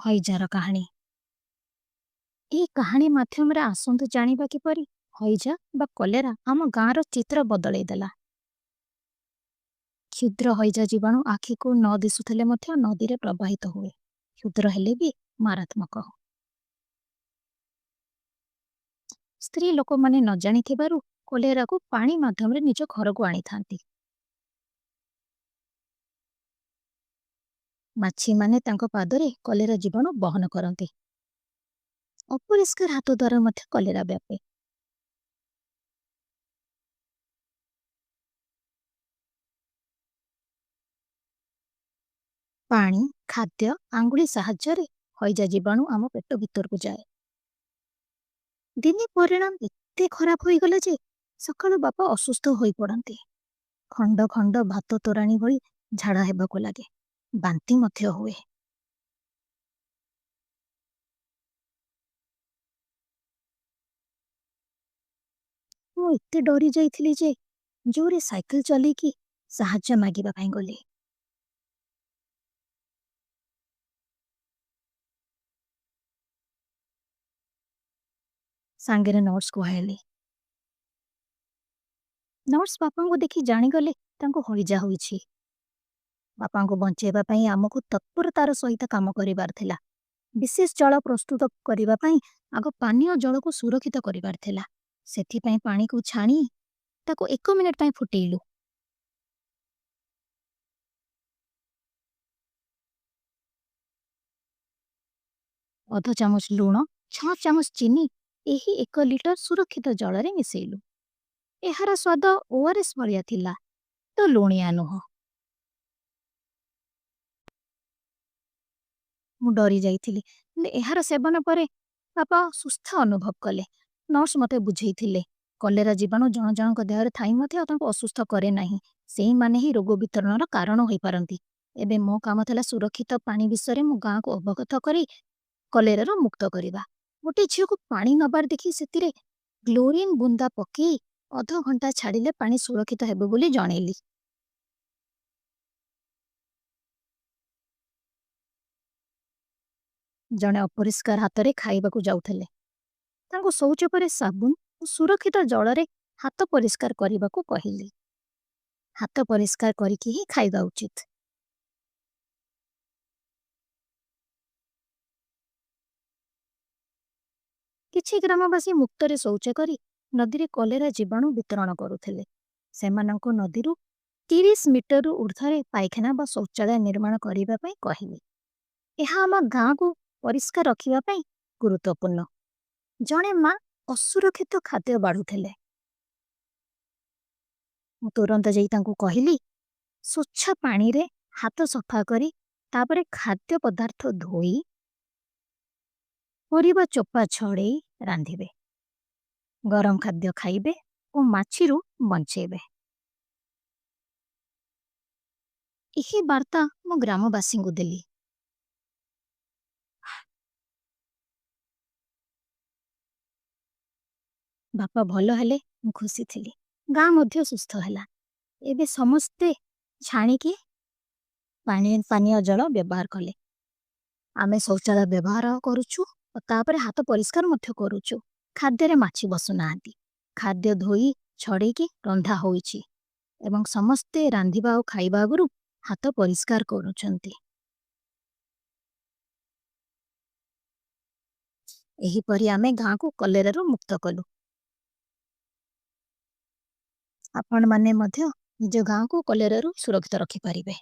ହଇଜାର କାହାଣୀ। ଏହି କାହାଣୀ ମାଧ୍ୟମରେ ଆସନ୍ତୁ ଜାଣିବା କିପରି ହଇଜା ବା କଲେରା ଆମ ଗାଁର ଚିତ୍ର ବଦଳେଇ ଦେଲା। କ୍ଷୁଦ୍ର ହଇଜା ଜୀବାଣୁ ଆଖିକୁ ନ ଦିଶୁଥିଲେ ମଧ୍ୟ ନଦୀରେ ପ୍ରବାହିତ ହୁଏ। କ୍ଷୁଦ୍ର ହେଲେ ବି ମାରାତ୍ମକ। ସ୍ତ୍ରୀ ଲୋକମାନେ ନ ଜାଣିଥିବାରୁ କଲେରାକୁ ପାଣି ମାଧ୍ୟମରେ ନିଜ ଘରକୁ ଆଣିଥାନ୍ତି। ମାଛିମାନେ ତାଙ୍କ ପାଦରେ କଲେରା ଜୀବାଣୁ ବହନ କରନ୍ତି। ଅପରିଷ୍କାର ହାତ ଦ୍ୱାରା ମଧ୍ୟ କଲେରା ବ୍ୟାପେ। ପାଣି, ଖାଦ୍ୟ, ଆଙ୍ଗୁଳି ସାହାଯ୍ୟରେ ହଇଜା ଜୀବାଣୁ ଆମ ପେଟ ଭିତରକୁ ଯାଏ। ଦିନେ ପରିଣାମ ଏତେ ଖରାପ ହୋଇଗଲା ଯେ ସକାଳୁ ବାପା ଅସୁସ୍ଥ ହୋଇପଡ଼ନ୍ତି। ଖଣ୍ଡ ଖଣ୍ଡ ଭାତ ତୋରାଣୀ ଭଳି ଝାଡ଼ା ହେବାକୁ ଲାଗେ। ବାନ୍ତି ମଧ୍ୟ ହୁଏ। ମୁଁ ଏତେ ଡରି ଯାଇଥିଲି ଯେ ଜୋରେ ସାଇକେଲ ଚଲେଇକି ସାହାଯ୍ୟ ମାଗିବା ପାଇଁ ଗଲି। ସାଙ୍ଗରେ ନର୍ସ କୁହାଇଲି। ନର୍ସ ବାପାଙ୍କୁ ଦେଖି ଜାଣିଗଲେ ତାଙ୍କୁ ହଇଜା ହୋଇଛି। ବାପାଙ୍କୁ ବଞ୍ଚେଇବା ପାଇଁ ଆମକୁ ତତ୍ପରତାର ସହିତ କାମ କରିବାର ଥିଲା। ବିଶେଷ ଜଳ ପ୍ରସ୍ତୁତ କରିବା ପାଇଁ ଆଗ ପାନୀୟ ଜଳକୁ ସୁରକ୍ଷିତ କରିବାର ଥିଲା। ସେଥିପାଇଁ ପାଣିକୁ ଛାଣି ତାକୁ 1 ମିନିଟ୍ ପାଇଁ ଫୁଟେଇଲୁ। ଅଧ ଚାମଚ ଲୁଣ, 6 ଚାମଚ ଚିନି ଏହି 1 ଲିଟର ସୁରକ୍ଷିତ ଜଳରେ ମିଶେଇଲୁ। ଏହାର ସ୍ୱାଦ ORS ଭଳିଆ ଥିଲା, ତ ଲୁଣିଆ ନୁହଁ। ମୁଁ ଡରି ଯାଇଥିଲି। ଏହାର ସେବନ ପରେ ବାପା ସୁସ୍ଥ ଅନୁଭବ କଲେ। ନର୍ସ ମୋତେ ବୁଝେଇଥିଲେ, କଲେରା ଜୀବାଣୁ ଜଣ ଜଣଙ୍କ ଦେହରେ ଥାଇ ମଧ୍ୟ ତାଙ୍କୁ ଅସୁସ୍ଥ କରେ ନାହିଁ। ସେଇମାନେ ହିଁ ରୋଗ ବିତରଣର କାରଣ ହୋଇପାରନ୍ତି। ଏବେ ମୋ କାମ ଥିଲା ସୁରକ୍ଷିତ ପାଣି ବିଷୟରେ ମୁଁ ଗାଁକୁ ଅବଗତ କରି କଲେରାରୁ ମୁକ୍ତ କରିବା। ଗୋଟେ ଝିଅକୁ ପାଣି ନବାର ଦେଖି ସେଥିରେ କ୍ଲୋରିନ୍ ବୁନ୍ଦା ପକେଇ ଅଧ ଘଣ୍ଟା ଛାଡ଼ିଲେ ପାଣି ସୁରକ୍ଷିତ ହେବ ବୋଲି ଜଣେଇଲି। ଜଣେ ଅପରିଷ୍କାର ହାତରେ ଖାଇବାକୁ ଯାଉଥିଲେ। ତାଙ୍କୁ ଶୌଚ ପରେ ସାବୁନ ଓ ସୁରକ୍ଷିତ ଜଳରେ ହାତ ପରିଷ୍କାର କରିବାକୁ କହିଲି। ହାତ ପରିଷ୍କାର କରିକି ହିଁ ଖାଇବା ଉଚିତ। କିଛି ଗ୍ରାମବାସୀ ମୁକ୍ତରେ ଶୌଚ କରି ନଦୀରେ କଲେରା ଜୀବାଣୁ ବିତରଣ କରୁଥିଲେ। ସେମାନଙ୍କୁ ନଦୀରୁ 30 ମିଟରରୁ ଉର୍ଦ୍ଧ୍ୱରେ ପାଇଖାନା ବା ଶୌଚାଳୟ ନିର୍ମାଣ କରିବା ପାଇଁ କହିଲି। ଏହା ଆମ ଗାଁକୁ ପରିଷ୍କାର ରଖିବା ପାଇଁ ଗୁରୁତ୍ୱପୂର୍ଣ୍ଣ। ଜଣେ ମା ଅସୁରକ୍ଷିତ ଖାଦ୍ୟ ବାଢୁଥିଲେ। ମୁଁ ତୁରନ୍ତ ଯାଇ ତାଙ୍କୁ କହିଲି, ସ୍ୱଚ୍ଛ ପାଣିରେ ହାତ ସଫା କରି ତାପରେ ଖାଦ୍ୟ ପଦାର୍ଥ ଧୋଇ ପରିବା ଚୋପା ଛଡ଼େଇ ରାନ୍ଧିବେ। ଗରମ ଖାଦ୍ୟ ଖାଇବେ ଓ ମାଛିରୁ ବଞ୍ଚେଇବେ। ଏହି ବାର୍ତ୍ତା ମୁଁ ଗ୍ରାମବାସୀଙ୍କୁ ଦେଲି। ବାପା ଭଲ ହେଲେ ମୁଁ ଖୁସି ଥିଲି। ଗାଁ ମଧ୍ୟ ସୁସ୍ଥ ହେଲା। ଏବେ ସମସ୍ତେ ଛାଣିକି ପାଣି ପାନୀୟ ଜଳ ବ୍ୟବହାର କଲେ। ଆମେ ଶୌଚାଳୟ ବ୍ୟବହାର କରୁଛୁ ଓ ତାପରେ ହାତ ପରିଷ୍କାର ମଧ୍ୟ କରୁଛୁ। ଖାଦ୍ୟରେ ମାଛି ବସୁନାହାନ୍ତି। ଖାଦ୍ୟ ଧୋଇ ଛଡ଼େଇକି ରନ୍ଧା ହୋଇଛି ଏବଂ ସମସ୍ତେ ରାନ୍ଧିବା ଓ ଖାଇବା ଆଗରୁ ହାତ ପରିଷ୍କାର କରୁଛନ୍ତି। ଏହିପରି ଆମେ ଗାଁକୁ କଲେରାରୁ ମୁକ୍ତ କଲୁ। ଆପଣମାନେ ମଧ୍ୟ ନିଜ ଗାଁକୁ କଲେରାରୁ ସୁରକ୍ଷିତ ରଖିପାରିବେ।